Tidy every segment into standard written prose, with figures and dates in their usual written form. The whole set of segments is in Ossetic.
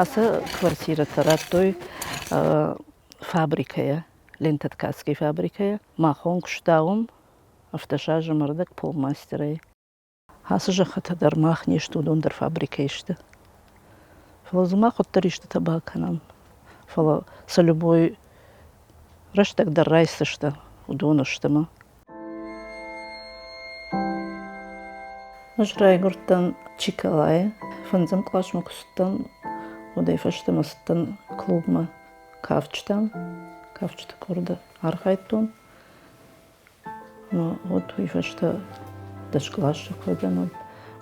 Ацы квартирӕтӕ радтой фабрикӕйӕ, Лентоткацкой фабрикӕйӕ. Махон куыста уым, ӕфтӕсазы мӕрдӕг полмастерӕй. Ацы зӕххытӕ дӕр мах не сты, уыдон дӕр фабрикӕйы сты. Фӕлӕ дзы мах уӕддӕр истытӕ бакӕнӕм. Фӕлӕ сӕ любой рӕстӕг дӕр райсдзысты, уыдон сты мӕ. Ӕз райгуырдтӕн Чиколайы, фӕндзӕм къласмӕ куы цыдтӕн, уӕдӕй фӕстӕмӕ цыдтӕн клубмӕ кафджытӕм, кафджыты къорды архайдтон. Уӕд уый фӕстӕ дӕс къласы куы уыдӕн, уӕд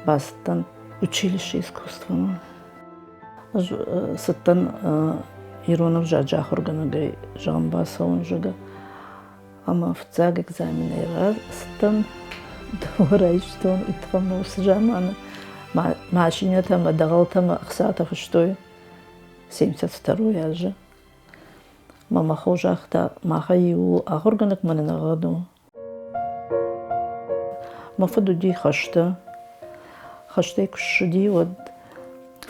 бацыдтӕн училище искусствомӕ. Ӕз цыдтӕн ирон ӕвзаджы ахуыргӕнӕгӕй, зӕгъӕм, бацӕуын, зӕгъгӕ. Ӕмӕ фыццаг экзаменӕй рацыдтӕн, дыууӕ райстон, ӕмӕ уыцы заманы машинӕтӕ ӕмӕ дӕгъӕлтӕ ӕмӕ ӕхцатӕ фыстой 72 азы. Мӕ мӕ хо загъта, махӕй иу ахуыргӕнӕг мӕнӕн ӕгъгъӕд у. Мӕ фыд уыди хӕсты. Хӕстӕй куы ссыди, уӕд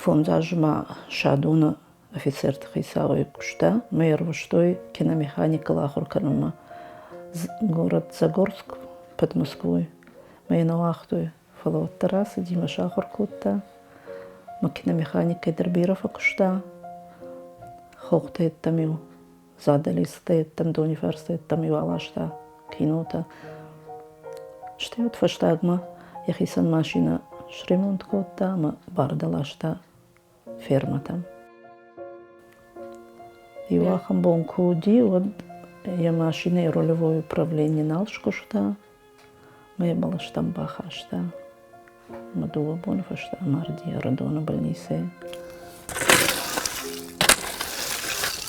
фондз азы ма Садоны офицерты хицауӕй куыста. Мӕ ӕрвыстой киномеханикыл ахуыр кӕнынмӕ город Загорск под Москвой. Мӕ йӕ нӕ уагътой, фӕлӕ уӕддӕр ацыди, мӕ сахуыр кодта. Мӕ киномеханикӕй дӕр бирӕ фӕкуыста. Хохтӕ йеддӕм-иу, Задӕлескътӕ йеддӕм, Донифарстӕ йеддӕм-иу аласта кинотӕ. Стӕй уӕд фӕстагмӕ йӕхицӕн машинӕ сремонт кодта ӕмӕ бардӕ ласта фермӕтӕм. Иу ахӕм бон куы уыди, уӕд йӕ машинӕйы рулевой управлени нал скуыста, мӕ йӕ бӕлӕстӕм бахаста. Мӕ дыууӕ боны фӕстӕ амарди Ӕрыдоны больницӕйы.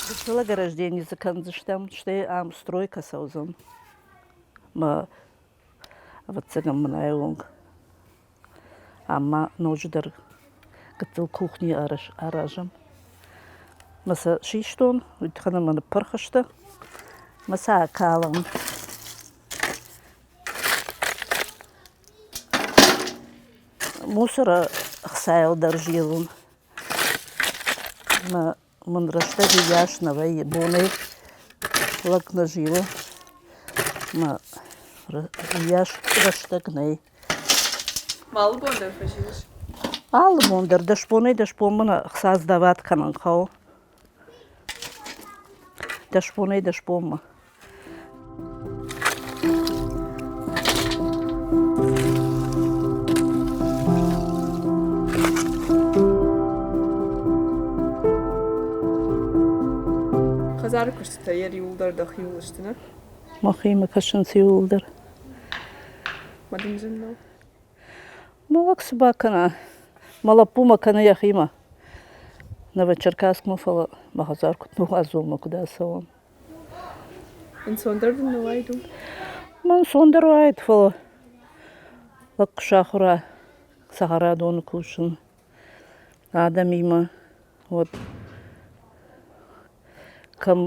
Гыццыл ограждение дзы кӕндзыстӕм, стӕй ам стройкӕ цӕудзӕн. Мӕ ӕвӕццӕгӕн мын айы онг Ам ма ноджыдӕр гыццыл кухни аразӕм. Мӕ сӕ систон, уый тыххӕй ӕмӕ ныппырх сты. Мӕ сӕ акалӕм. Мусоры ӕхцайыл дӕр зилын. Мӕ мын рӕстӕджы йас нӕ вӕййы, бонӕй лӕг нӕ зилы. Мӕ йас рӕстӕг нӕй. Алы бон дӕр фӕзилыс? Алы бон дӕр, дӕс бонӕй дӕс бонмӕ нӕ хца сдават кӕнын хъӕуы. Дӕс бонӕй дӕс бонмӕ. Хӕдзары куыстытӕ йӕ иууылдӕр дӕхиуыл сты, нӕ? Мӕхимӕ кӕсынц иууылдӕр. Ма дын зын нӕу? Мӕ лӕг цы бакӕна? Мӕ лӕппумӕ кӕны йӕхимӕ. Новочеркасскмӕ, фӕлӕ мӕ хӕдзар куыд ныууадзон, мӕ куыд ацӕуон. Ӕнцондӕр дын нӕ уаид уым? Ӕнцондӕр уаид, фӕлӕ лӕг куы сахуыр уа цӕхӕрадоны кусын адӕмимӕ, уӕд кӕм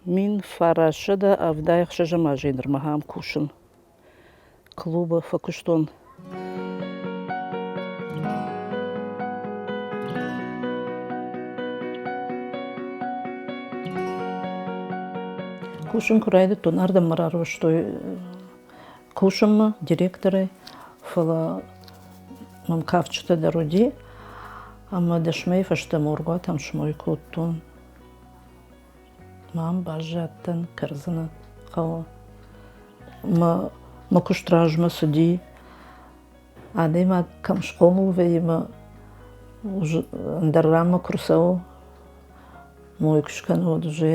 1976 азӕй нырмӕ ахӕм кусын. Клубы фӕкуыстон. Кусын куы райдыдтон, ардӕм мӕ рарвыстой кусынмӕ директорӕй, фӕлӕ мӕм кафджытӕ дӕр уыди, ӕмӕ дӕс мӕйы фӕстӕ Моргуатӕм смой кодтон. Мам баззадтӕн Кӕрдзыны хъӕуы. Мӕ, мӕ куыст размӕ цыди. Адӕймаг кӕм схъомыл вӕййы мӕ ӕндӕр ранмӕ куы рцӕуы, мой куы скӕны, уӕд уже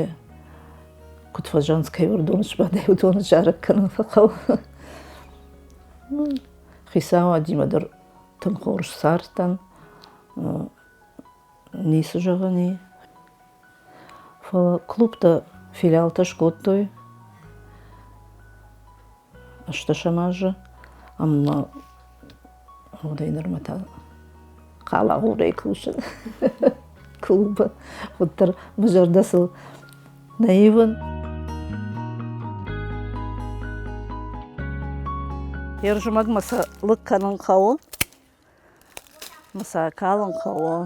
куыд фӕзӕгъынц, кӕй уӕрдоны сбадай, уыдоны зарӕг кӕнын фӕхъӕуы. Хицауадимӕ дӕр тынг хорз цардтӕн. Ницы зӕгъӕн и. Фӕлӕ клубтӕ филиалтӕ скодтой ӕстӕсӕм азы ӕмӕ уӕдӕй нырмӕ та хъалагъурӕй кусын клубы. Уӕддӕр мӕ зӕрдӕ сыл нӕ ивын. Йе рзымӕгмӕ сӕ лыг кӕнын хъӕуы. Мӕ сӕ калын хъӕуы,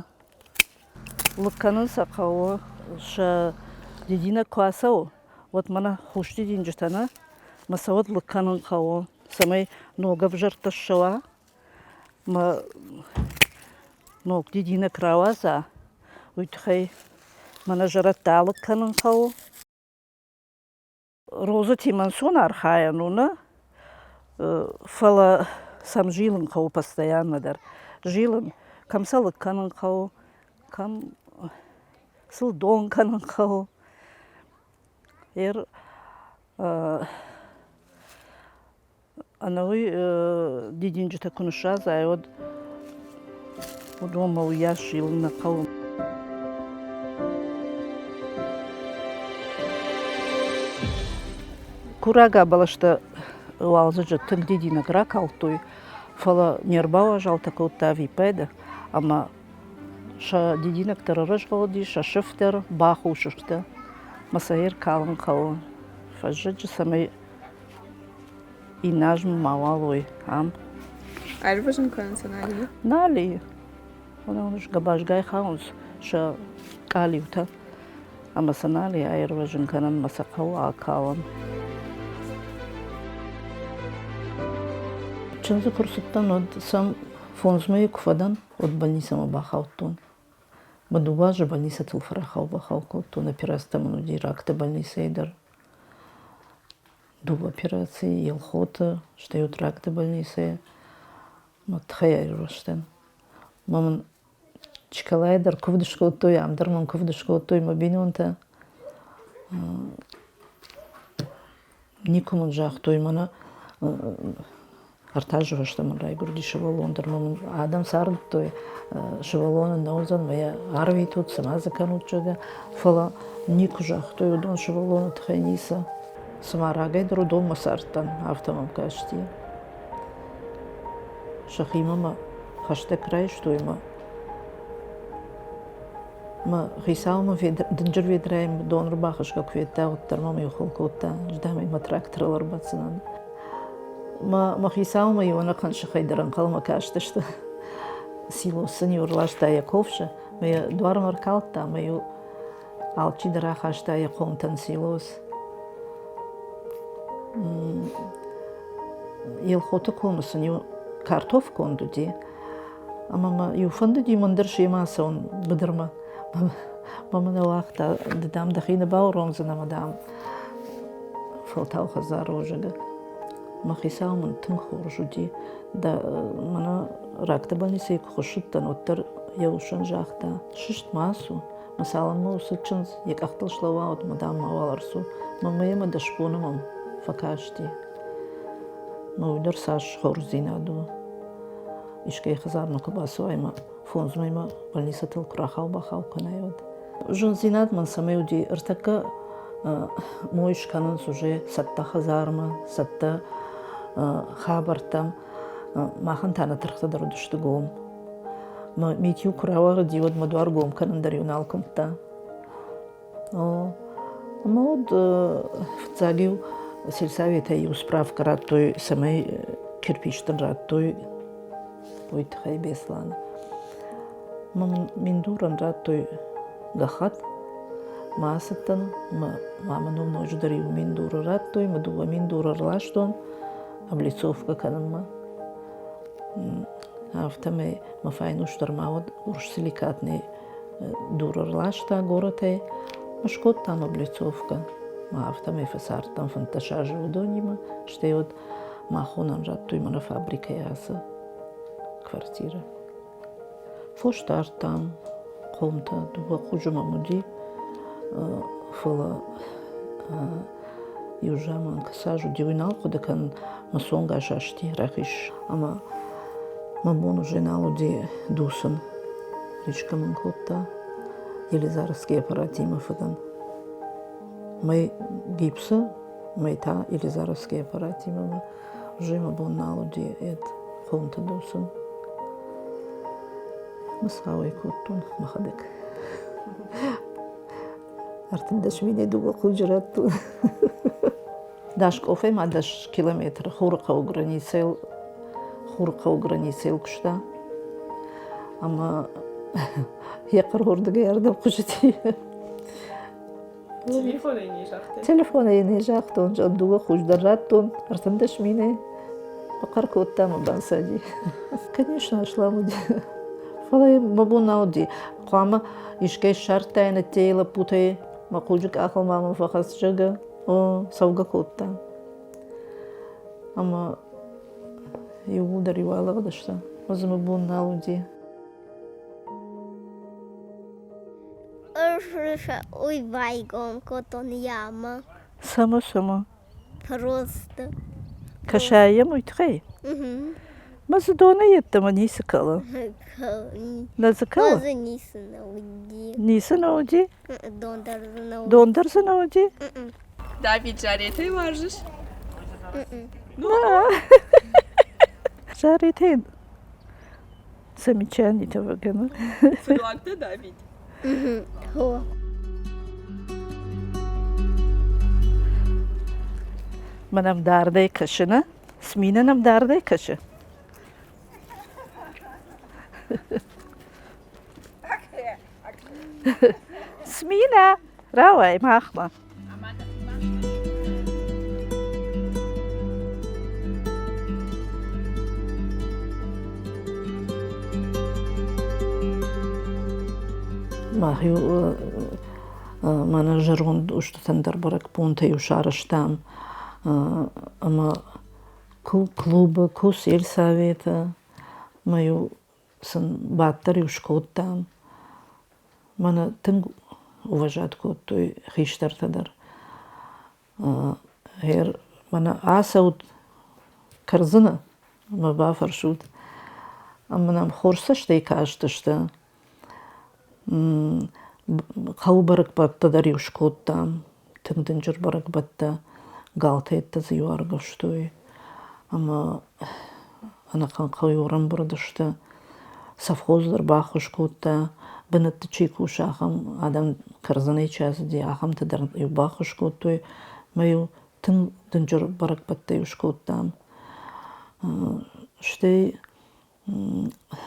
лыг кӕнын сӕ хъӕуы, сӕ дидинӕг куы ацӕуы, уӕд мӕнӕ хус дидинджытӕ нӕ, мӕ сӕ уӕд лыг кӕнын хъӕуы, цӕмӕй ног ӕвзӕрттӕ ссӕуа, мӕ ног дидинӕг рауадза, уый тыххӕй мӕнӕ зӕрӕдтӕ алыг кӕнын хъӕуы. Розытимӕ ӕнцон архайӕн у, нӕ, фӕлӕ сӕм зилын хъӕуы постоянно дӕр. Зилын, кӕм сӕ лыг кӕнын хъӕуы, кӕм сыл дон кӕнын хъӕуы. Ер ӕнӕуый дидинджытӕ куы ныссадзай, уӕд уыдонмӕ уыйас зилын нӕ хъӕуы. Курага бӕлӕстӕ уалдзӕджы тынг дидинӕг ракалдтой, фӕлӕ не рбауазалтӕ кодта ӕвиппайды ӕмӕ сӕ дидинӕг дӕр ӕрызгъӕлди, сӕ сыф дӕр бахус сты. Мӕ сӕ ӕркалын хъӕуы фӕззӕджы, цӕмӕй иннӕ аз мауал уой ам. Ӕрвӕзын кӕнынц Нали? Нали. Уыдон гӕбазгай хауынц сӕ къалиутӕ ӕмӕ сӕ нали аирвӕзын кӕнын мӕ сӕ хъӕуы акалын. Чындзы куы рцыдтӕн, уӕд сӕм фондз мӕйы куы фӕдӕн, уӕд больницӕмӕ бахаудтон. Мӕ дыууӕ азы больницӕтыл фӕрахау-бахау кодтон, операцитӕ мын уыди ракты больницӕйы дӕр. Дыууӕ операцийы Елхоты, стӕй уыд ракты больницӕйы. Мӕ тыхӕй аирвӕзтӕн. Мӕ мын Чкалайы дӕр куывд скодтой, ам дӕр мын куывд скодтой мӕ бинонтӕ. Никуы мын загътой, мӕнӕ ӕртӕ азы фӕстӕ мын райгуырди сывӕллон дӕр, мӕ мын адӕм цардтой, сывӕллоны нӕ уыдзӕн, мӕ йӕ арвитут, цӕмӕ дзы кӕнут, зӕгъгӕ. Фӕлӕ никуы загътой уыдон сывӕллоны тыххӕй ницы. Цыма рагӕй дӕр уыдонмӕ цардтӕн, афтӕ мӕм касти. Сӕхимӕ мӕ хӕстӕг райстой мӕ Мӕ хицау мын дынджыр ведрайы дон ӕрбахӕсгӕ куы федта, уӕддӕр мӕм иу хыл кодта, ӕз дам ӕй мӕ тракторыл ӕрбаддзынӕн. Мӕ хицаумӕ иу ӕнӕхъӕн сыхӕй дӕр ӕнхъӕлмӕ кастысты. Силос сын-иу ӕрласта йӕ ковшы, мӕ йӕ дуармӕ ӕркалдта, ӕмӕ-иу алчидӕр ахаста йӕ хъомтӕн силос. Елхоты комы сын иу картоф конд уыди, Ӕмӕ мӕ иу фӕндыди мӕн дӕр семӕ ацӕуын быдырмӕ. Мӕ мын ауагъта, ды, дам, дӕхи нӕ бауромдзынӕ ӕмӕ, дам, фӕлтау хӕдзары узӕгӕ. Мӕ хицау мын тынг хорз уыди. Дӕ, мӕнӕ ракты больницӕйы куы хуыссыдтӕн, уӕддӕр йӕ усӕн загъта, сыст ма ацу, мӕ цалынмӕ уыцы чындз йӕ къӕхтыл слӕууа, уӕдмӕ, дам, мауал ӕрцу. Мӕ мӕ дӕсбоны мӕм фӕкасти. Мӕ уый дӕр цас хорздзинад у. Искӕй хӕдзармӕ куы бацӕуай ӕмӕ фондз мӕймӕ больницӕтыл куы рахау-бахау кӕнай, уӕд. Зындзинад мын цӕмӕй уыди, ӕртӕккӕ мой скӕнынц уже цӕттӕ хӕдзармӕ, цӕттӕ хабӕрттӕм. Махӕн та нӕ тыргътӕ дӕр уыдысты гом. Мӕ мит-иу куы рауарыди, уӕд мӕ дуар гом кӕнын дӕр-иу нал куымдта. Ӕмӕ уӕд фыццаг-иу сельсоветӕй иу справкӕ радтой, цӕмӕй кирпичтӕн радтой уый тыххӕй Беслӕны. Мӕ мын Миндурӕн радтой гӕххӕтт. Мӕ ацыдтӕн, мӕ мамӕ ном ноджыдӕр иу миндуры радтой, мӕ дыууӕ миндуры ӕрластон облицовкӕ кӕнынмӕ. Афтӕмӕй мӕ файнус дӕр ма уыд урс силикатный дур ӕрласта горӕтӕй, скодтам облицовкӕ. Ма афтӕмӕй фӕцардтӕн 15 азы уыдонимӕ, стӕй уӕд махонӕн радтой мӕнӕ фабрикӕйы ацы квартирӕ. Фос дардтам, хъомтӕ, дыууӕ хъуджы мӕм уыди, фӕлӕ иу заман кӕцы уыди, уый нал хъуыды кӕнын, мӕ цонг асасти рахиз ӕмӕ мӕ бон уже нал уыди дуцын. Рисгӕ мын кодта Елизаровский аппаратимӕ фыдӕн. Мӕй гипсы, мӕй та Елизаровский аппаратимӕ мӕ уже мӕ бон нал уыди ӕд хъомты дуцын. Мысауӕй кодтон мӕхӕдӕг. 13 мини дыууӕ хъуджы радтон. Дӕс къофӕй ма дӕс километры Хурыхъӕуы границӕйыл Хурыхъӕуы границӕйыл куыста. Ӕмӕ йӕ хъӕр уырдыгӕй ардӕм хъуысыди. Телефонӕй не загътай? Телефонӕй не загътон, дыууӕ хуыздӕр радтон, 13 мины фӕхъӕр кодта ӕмӕ банцади. Конечно, аслам уыди. Фӕлӕ мӕ бон нал уыди. Хъуамӕ искӕй ссардтаин ӕддейы лӕппутӕй, мӕ хъуджы къахыл ма мын фӕхӕц, зӕгъгӕ. О, цӕугӕ кодта. Ӕмӕ иууылдӕр-иу алыгъдысты. Ӕз мӕ бон нал уыди. Уый байгом кодтон ямы. Цӕмӕ, цӕмӕ? Просто. Кӕсайӕм уый тыххӕй? Мӕ дзы доны йеддӕмӕ ницы кӕлы. Нӕ дзы кӕлы? Дзы ницы нӕ уыди. Ницы нӕ уыди? Дон дӕр дзы нӕ уыди. Дон дӕр дзы нӕ уыди? Давид, Заретӕй уарзыс? Заретӕй замечание того гена. Фыдуаг дӕ, Давид? Хо. Мӕнӕм дардӕй кӕсы, нӕ? Смина нӕм дардӕй кӕсы. Смина, рауай махмӕ. Мах-иу мӕнӕ зӕронд устытӕн дӕр бӕрӕгбонтӕ-иу сарӕзтам ӕмӕ ку клубы, ку сельсоветы ӕмӕ-иу сын бадт дӕр-иу скодтам. Мӕнӕ тынг уважать кодтой хистӕртӕ дӕр. Гъер мӕнӕ ацӕут Кӕрдзыны ӕмӕ бафӕрсут. Ӕмӕ нӕм хорз цӕстӕй кастысты. Хъӕуы бӕрӕгбӕттӕ дӕр-иу скодтам, тынг дынджыр бӕрӕгбӕттӕ, галтӕ дзы-иу аргӕвстой ӕмӕ ӕнӕхъӕн хъӕу-иу ӕрӕмбырд сты. Совхоз дӕр баххуыс кодта, бынӕтты чи кусы, ахӕм адӕм кӕрдзынӕй чи ацыди, ахӕмтӕ дӕр-иу баххуыс кодтой. Ӕмӕ-иу тынг дынджыр бӕрӕгбӕттӕ-иу скодтам. Стӕй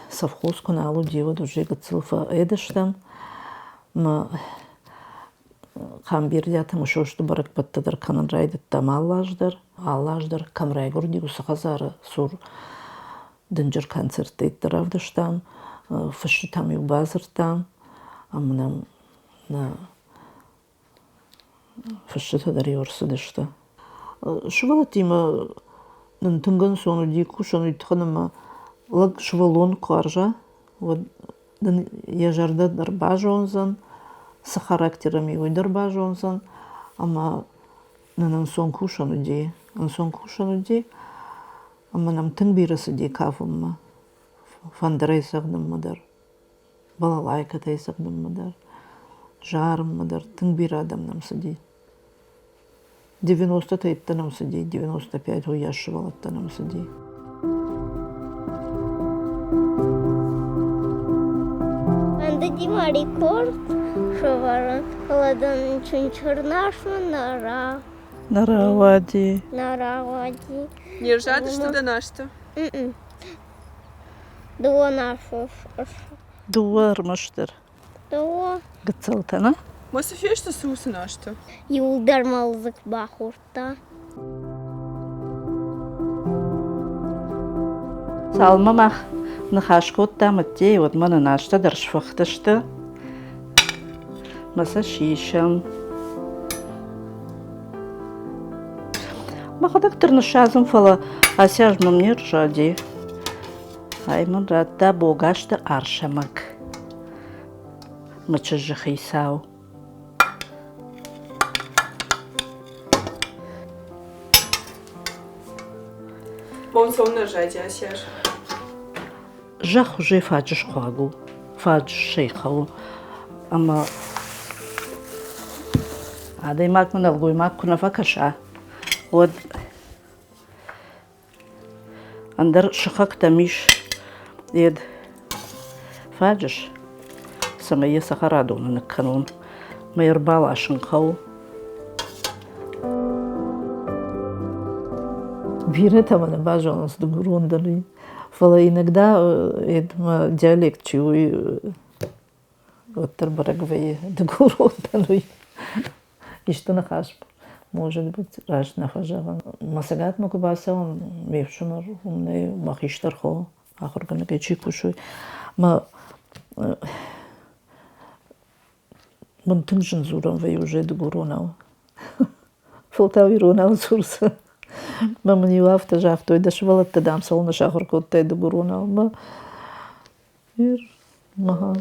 совхоз куы нал уыди, уӕд уже гыццыл фӕэдыстӕм. Мӕ Хъамбердиаты Мысосты бӕрӕгбӕттӕ дӕр кӕнын райдыдтам алы аз дӕр. Алы аз дӕр кӕм райгуырди, уыцы хӕдзары цур дынджыр концерттӕ равдыстам, фысджытӕм-иу бадзырдтам ӕмӕ нӕм нӕ фысджытӕ дӕр-иу ӕрцыдысты. Сывӕллӕттимӕ нын тынг ӕнцон уыди кусын, уый тыххӕй ӕмӕ лӕг сывӕллон куы уарза, уӕд дын йӕ зӕрдӕ дӕр базондзӕн, цы характер ӕм и, уый дӕр базондзӕн ӕмӕ нын ӕнцон кусӕн уыди. Ӕнцон кусӕн уыди ӕмӕ нӕм тынг бирӕ цыди кафынмӕ, фӕндырӕй цӕгъдынмӕ дӕр, балалайкӕтӕй цӕгъдынмӕ дӕр, зарынмӕ дӕр. Тынг бирӕ адӕм нӕм цыди. 90-тӕ нӕм цыди, 95 уыйас сывӕллӕттӕ нӕм цыди. Фӕндыди мӕ рекорд сӕвӕрын, фӕлӕ дын чынчырнасмӕ нӕ Нӕ рауади. Нӕ рауади. Не рзадысты дӕ насты? Дыууӕ насы. Дыууӕ ӕрмӕстдӕр. Дыууӕ. Гыццылтӕ, нӕ? Ма цы фесты, цы уыцы насты? Иуылдӕр мӕлдзыг бахордта. Цалынмӕ мах ныхас кодтам ӕддейы, уӕдмӕ нын азтӕ дӕр сфыхтысты. Мӕ сӕ сисӕм. Мӕхӕдӕг дӕр ныссадзын, фӕлӕ ацы аз мӕм не рзади. Ай мын радта Богазты Арсӕмӕг, мӕ чызджы хицау. Мон цӕуылнӕ рзади ацы аз? Зӕхх уже фаджысхъуаг у, фаджысӕй хъӕуы. Ӕмӕ адӕймагмӕ нӕлгоймаг куы нӕ фӕкӕса, уӕд ӕндӕр сыхӕгтӕм ис йед фаджыс, цӕмӕй йӕ цӕхӕрадоны ныккӕнон. Мӕ ӕрбаласын хъӕуы. Бирӕтӕ мӕ нӕ базонынц дыгурон дӕр. Фӕлӕ иногда мӕ диалект чи у, уӕддӕр бӕрӕг вӕййы дыгурон дӕн, уый. Исты ныхас, может быть, раст нӕ фӕзӕгъын. Мӕ цӕгатмӕ куы бацӕуон, ме фсымӕр уым нӕй, мӕ хистӕр хо ахуыргӕнӕгӕй чи кусы, мӕ мын тынг зын дзурӕн вӕййы уже дыгуронау. Фӕлтау иронау дзурдзӕн. Мӕ мын-иу афтӕ загътой, дӕ сывӕллӕттӕ, дам, цӕуылнӕ сахуыр кодтай дыгуронау. Мӕ Ага.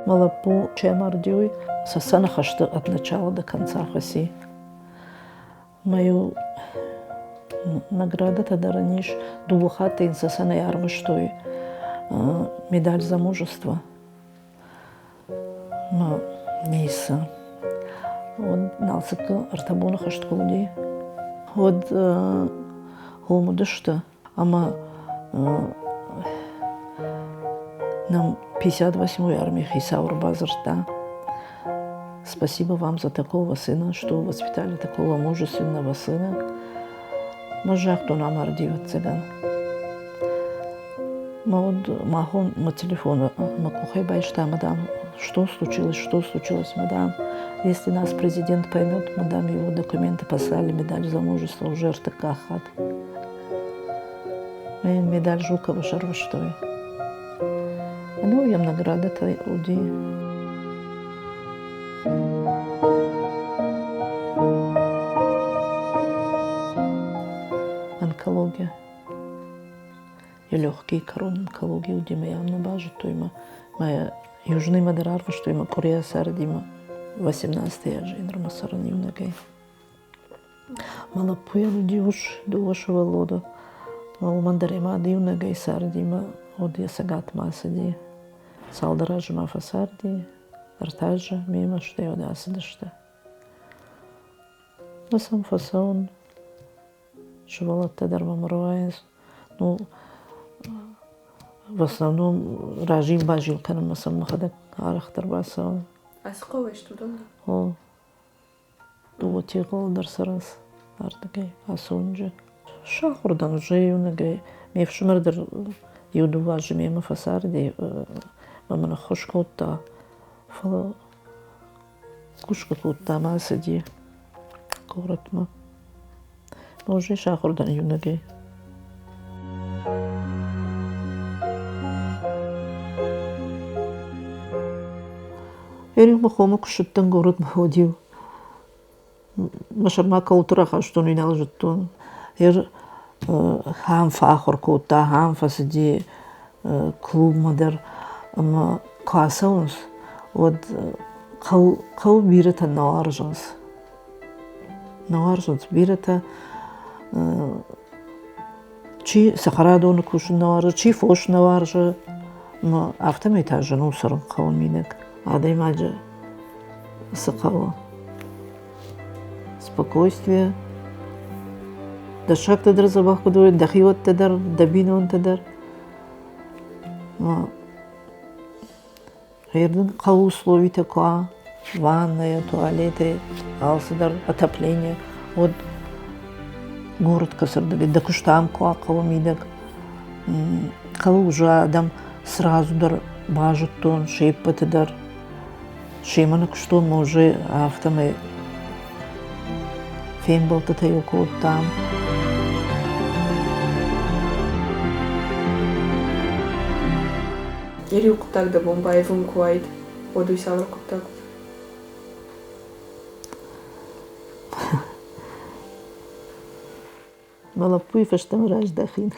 Мӕ лӕппу чи амарди, уый сӕ сӕ ныхӕсты от начала до конца фӕци. Мӕ-иу наградӕтӕ дӕр ын ис. Дыууӕ хатты йын Цӕцӕнӕй арвыстой медаль за мужество. Мӕ ницы. Уӕд Налцыккы ӕртӕ боны хӕст куы уыди, уӕд уым уыдысты ӕмӕ нӕм 58-й армийы хицау ӕрбадзырдта: Спасибо вам за такого сына, что воспитали такого мужественного сына. Мӕ загътон амарди, ӕвӕццӕгӕн. Мӕ уд махон мӕ телефон мӕ къухӕй байста, мадам, что случилось, что случилось, мадам. Если нас президент поймет, мадам, его документы послали, медаль за мужество уже ӕртыккаг хатт. Медаль Жукова сӕрвыстой. Ну, йӕм наградӕтӕ уыди. Онкология. Йӕ легкий кӕрон онкология уыди, мӕ йӕм нӕ базыдтой, мӕ мӕ Южныймӕ дӕр арвыстой, мӕ къуырийӕ царди, мӕ 18 азӕй нырмӕ цӕрын иунӕгӕй. Мӕ лӕппуйӕн уыди ус, дыууӕ сывӕллоны. Уымӕн дӕр йӕ мад иунӕгӕй царди мӕ уӕд йӕ цӕгатмӕ ацыди. Цалдӕр азы ма фӕцарди, ӕртӕ азы мемӕ, стӕй уӕд ацыдысты. Ӕз сӕм фӕцӕуын, сывӕллӕттӕ дӕр мӕм ӕруайынц. Ну, в основном разил-базил кӕнынмӕ сӕм мӕхӕдӕг арӕхдӕр бацӕуын. Ацы хъӕуӕй стут уым? О. Дыууӕ тигъыл дӕр цӕрынц ардыгӕй ацы уынджы. Сахуыр дӕн уже иунӕгӕй. Ме фсымӕр дӕр иу-дыууӕ азы мемӕ фӕцарди ӕмӕ мын ӕххуыс кодта. Фӕлӕ кусгӕ кодта ӕмӕ ацыди горӕтмӕ. Уже сахуыр дӕн иунӕгӕй. Ӕриу мӕ хомӕ куы ссыдтӕн горӕтмӕ, уӕд-иу мӕ сӕрмӕ кӕуылты рахастон, уый нал зыдтон. Ер ахӕм фӕахуыр кодта, ахӕм фӕцыди клубмӕ дӕр ӕмӕ куы ацӕуынц, уӕд хъӕу, хъӕу бирӕтӕ нӕ уарзынц. Нӕ уарзынц бирӕтӕ. Чи цӕхӕрадоны кусын нӕ уарзы, чи фос нӕ уарзы. Ӕмӕ афтӕмӕй та зын у цӕрын хъӕуы мидӕг. Адӕймаджы цы хъӕуы? Спокойствие. Дӕ сӕгтӕ дӕр дзӕбӕх куыд уой, дӕхиуӕттӕ дӕр, дӕ бинонтӕ дӕр. Гъер дын хъӕуы условитӕ куы уа, ваннӕйӕ, туалетӕй, алцыдӕр, отопление, уӕд город кӕцырдыгӕй, дӕ куыст ам куы уа хъӕуы мидӕг. Хъӕуы уже адӕм сразу дӕр базыдтон се ппӕты дӕр. Семӕ нӕ куыстон ма уже афтӕмӕй фембӕлдтытӕ-иу кодтам. Йӕ иу хъуыддаг дӕ бон баивын куы уаид, уӕд уый цавӕр хъуыддаг уыд? Мӕ лӕппуйы фӕстӕмӕ раздӕхин.